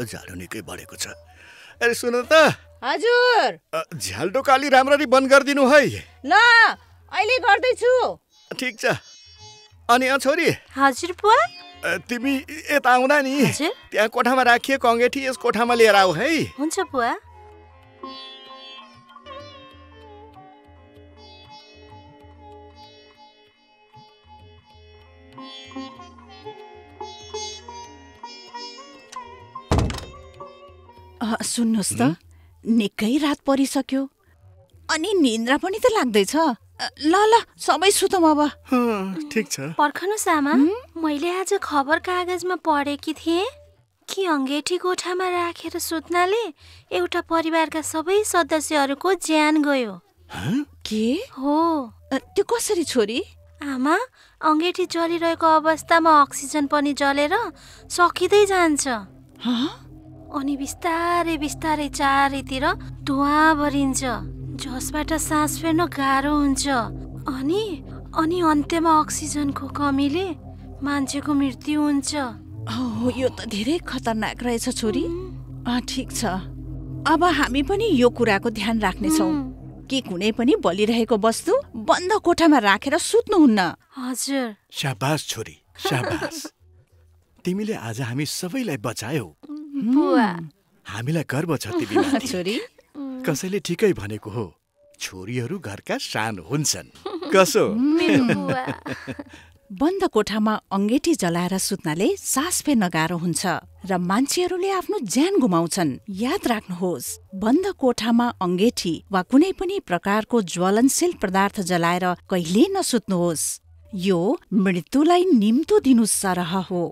जाडो निकै बढेको छ। अरे सुन त, हजुर। झ्यालडोका अलि राम्ररी बन्द गरिदिनु है। ल, अहिले गर्दैछु। ठिक छ। अनि छोरी। हजुर बुवा। तिमी यता आउँदा नि, त्यहाँ कोठामा राखिएको अङ्गेठी यस कोठामा लिएर आऊ है। हुन्छ बुवा। सुन्नुहोस् त, निकै रात परिसक्यो अनि निन्द्रा पनि त लाग्दैछ। ल ल, सबै सुतौँ अब। ठिक छ। पर्खनुहोस् आमा, मैले आज खबर कागजमा पढेकी थिएँ कि अङ्गेठी कोठामा राखेर सुत्नाले एउटा परिवारका सबै सदस्यहरूको ज्यान गयो। के हो? त्यो कसरी छोरी? आमा, अङ्गेठी जलिरहेको अवस्थामा अक्सिजन पनि जलेर सकिँदै जान्छ अनि बिस्तारै बिस्तारै चारैतिर धुवाँ भरिन्छ, जसबाट सास फेर्न गाह्रो हुन्छ अनि अन्त्यमा अक्सिजनको कमीले मान्छेको मृत्यु हुन्छ। यो त धेरै खतरनाक रहेछ छोरी। ठिक छ, अब हामी पनि यो कुराको ध्यान राख्नेछौँ कि कुनै पनि बलिरहेको वस्तु बन्द कोठामा राखेर सुत्नुहुन्न। हजुर। शाबास छोरी, शाबास। तिमीले आज हामी सबैलाई बचायौ। बुवा, हामीलाई गर्व छ तिमीमाथि। छोरी, कसैले ठिकै भनेको हो, छोरीहरू घरका शान हुन्छन्। कसो? बन्द कोठामा अङ्गेठी जलाएर सुत्नाले सास फेर्न गाह्रो हुन्छ र मान्छेहरूले आफ्नो ज्यान गुमाउँछन्। याद राख्नुहोस्, बन्द कोठामा अङ्गेठी वा कुनै पनि प्रकारको ज्वलनशील पदार्थ जलाएर कहिल्यै नसुत्नुहोस्। यो मृत्युलाई निम्तो दिनु सरह हो।